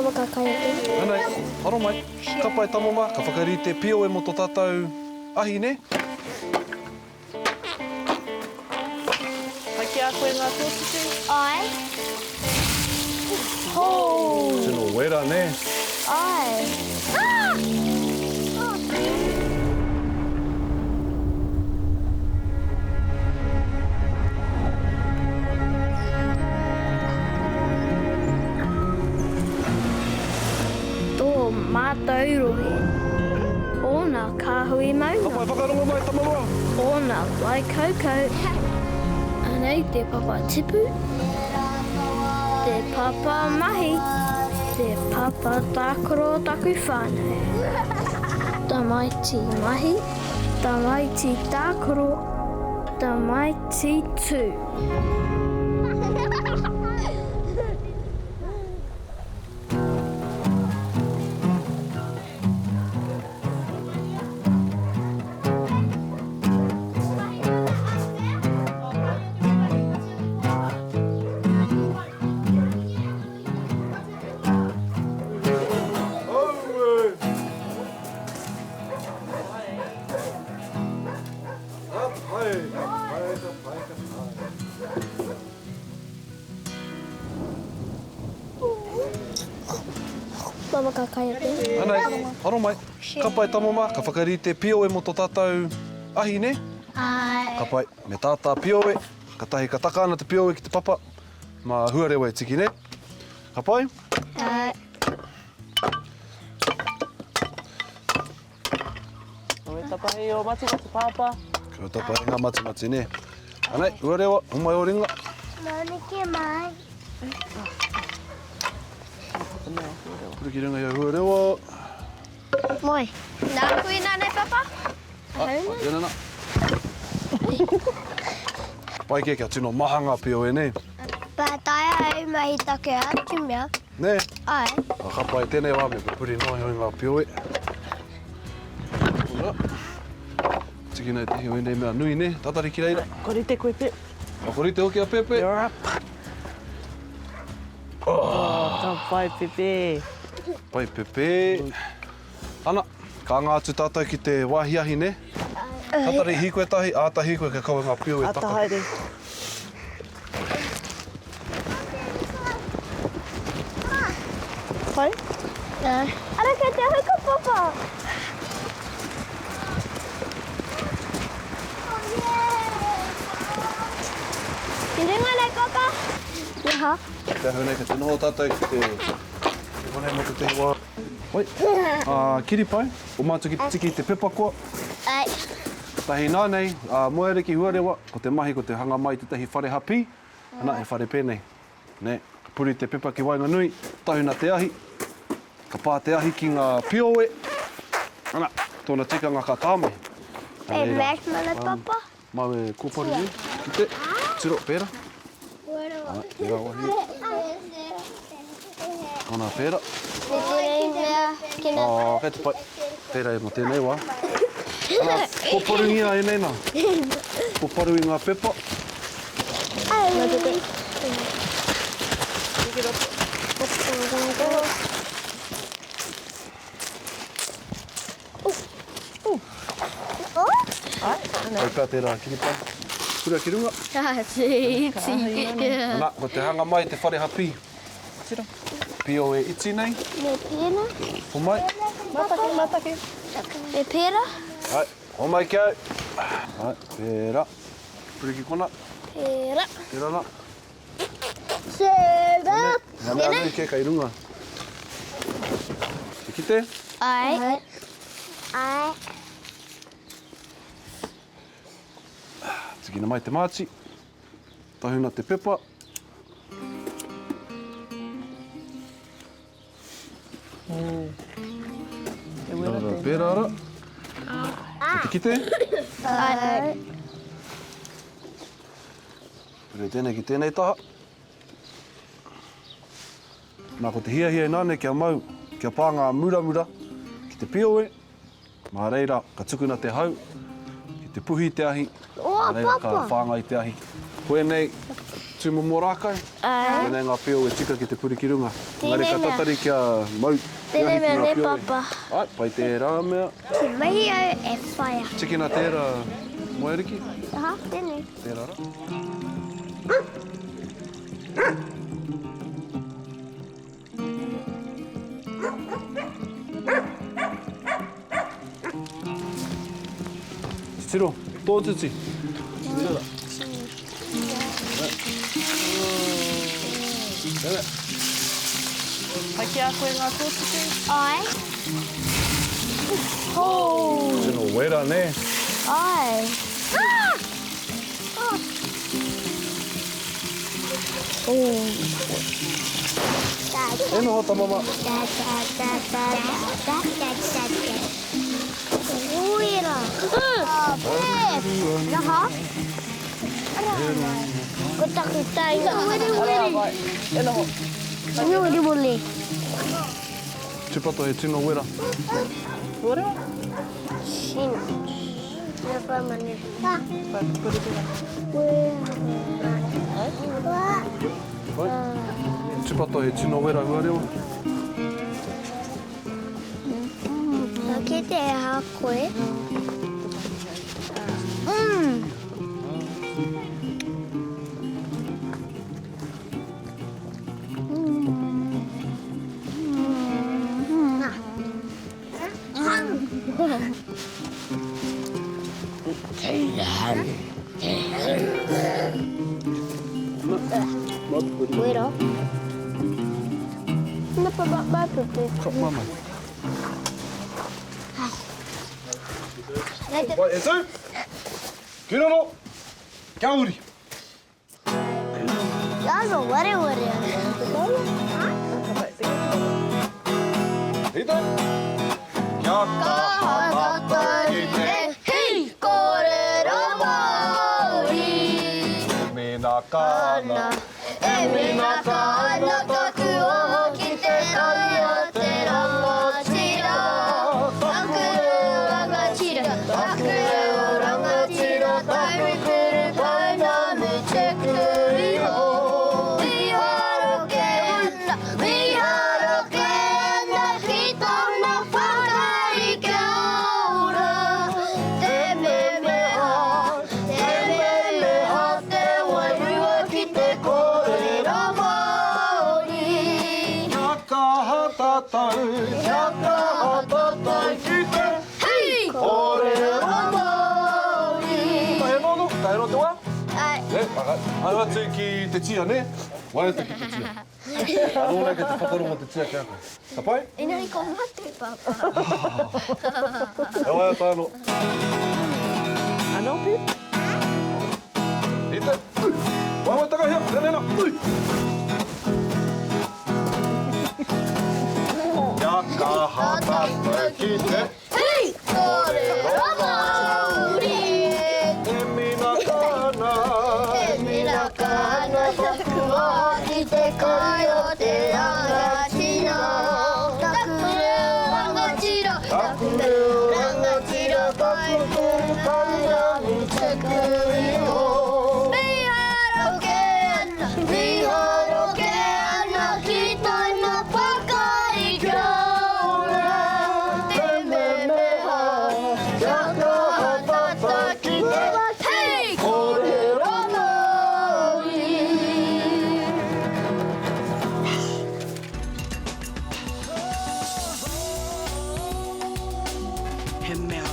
Papa ka kai ake. Anei, aro mai. Ka pai tama ma, ka whakarite pioe mo to tatou ahi, ne? Pai ki a koe ngā kōtutu? Āe. Hoo! Tino wera, ne? Āe. Ah! Tō mātou rohe. Ōna kāhui maunga. Ka pai whakarongo mai Tamaroa. Ōna wai kaukau. Anei te papa tipu, te papa mahi, te papa tākaro o taku whānau. Tamaiti mahi, tamaiti tākaro, tamaiti tū. Mama ka kai ake. Anei, aro mai. Ka pai tama ma, ka whakarite pioe mo to tatou ahi, ne? Ae. Ka pai, me tātā pioe, katahi ka taka ana te pioe ki te papa, ma huarewa e tiki, ne? Ka pai? Ae. Kua tapahi o matimati, Pāpā. Kua tapahi ngā matimati, nē. Anei, Uarewa, homai o ringa. Nō mai. Puri ki runga i a Huarewa. Moi. Nā koe nā nei, Papa? Ah, tēnā nā. Pai kē kia tino maha ngā pio e, nē? Pātai au mahi take atu mea. Nē? Āe. Ah, ka pai, tēnei wā me pupuri noa iho i ngā pio e. Ora. Tikina i te o ēnei mea nui, nē? Tatari ki reira. Kua rite koe, Pep. Ah, kua rite hoki a Pepe. You're up. Oh, ka pai, Pepe. Pai, Pepe. Ana, ka anga atu tātou ki te wāhi ahi, nē? Tatari, hīkoe tahi, āta hīkoe kia kaua ngā pio e taka. Āta haere. Pai? Ara kei te huka, Papa. Ki runga nei, Papa. Aha. Te ahu nei, kei te noho tātou ki te, te konei mō tētahi wā. Oi, a Kiripai, o mātou ki te tiki i te pepa koa. Ai. Tahi nā nei, a Moeariki Huarewa, ko te mahi ko te hanga mai tētahi whare hapī, ana, he whare pēnei. Nē, ka puri te pepa ki waenganui, tahuna te ahi, ka pā te ahi ki ngā pioe, ana, tōna tikanga ka kā mai. He marshmallow, Papa? Mau e kōparu nei, ki te, tiro, pērā. Ai, pērā wahi. Ana, pērā. Oh, kei te pai. Pērā e mō tēnei wā. Ana, kōparungia ēnei nā. Kōparu i ngā pepa. Kau pea tērā kiripai. Kura ki runga. Ana, ko te hanga mai te whare hapī. Tiro. Pio e iti nei. Me pēra. Homai. Matake, matake. Me pēra. Hai, homai ki au. Hai, pēra. Puri ki kona. Pēra. Tērā nā. Pēra. Ngā mea nui kē kei runga. Te kite? Ai. Ai. Tikina mai te māti. Tahuna te pepa. Rara pērā ra. Te kite? Ai. Pere tēnei ki tēnei taha. Nā, ko te hiahia ināne kia mau, kia pā ngā muramura ki te pioe, mā reira ka tukuna te hau, ki te puhi i te ahi, mā reira ka whāngai te ahi. Koinei. tūmomo rākau. Āe. Tēnei ngā pio e tika ki te puri ki runga. Tēnei Engari ka mea. tatari kia mau te ahi Tēnei ki mea ngā ne pio e. papa. Āe, pai tērā mea. Ki mahi au e whaia. Tikina tērā moeriki. Aha, tēnei. Tērā rā. Titiro, tōtiti. Titiro rā. Tēnā. Pai ki a koe ngā tōtiti? Āe. Oh. Tino wera, nē? Āe. Ah! Oh. E noho ta mama. Ko taku taina. E noho. Tupato he tino wera. Wera? Pai. Tupato he tino wera huarewa. Ka kite e aha koe. Wera. Mama. Wai, e tū! Ki raro! Kia uri! Iago wareware ana. Rite! Kia kaha tātou ki te hī kōrero Māori. E mina ka ana. E mina ka ana taku oho ki te tangi o te rangatira. Taku reo rangatira, taku reo rangatira, taku kuru pounamu tuku iho. Miharo kē ana, miharo kē ana ki tana whakarike ora. Te memeha, te memeha te wairua ki te kōrero Māori. Kia kaha tātou, kia kaha tātou ki te Hei! kōrero Māori. Tae nono, tae noa te wā? Ai. E, aru atu ki te tia, nē? Waiata ki te tia. Anō nei kei te whakarongo te tia ki a koe. Ka pai? Engari ko mate, Papa. E waiata anō. Anō, Pip? Rite. Waewae takahia, tēnei rā. Kia kaha tātou ki te. Hei! Kōrero Māori! E mina ka ana. E mina ka ana taku wā ki te kai o te rangatira. Taku reo rangatira, taku reo rangatira, taku kuru pounamu tuku iho. Mīharo kē ana, mīharo kē ana ki tana pakari kia ora. Te memeha, kia kaha tātou ki te hei kōrero Māori. He mea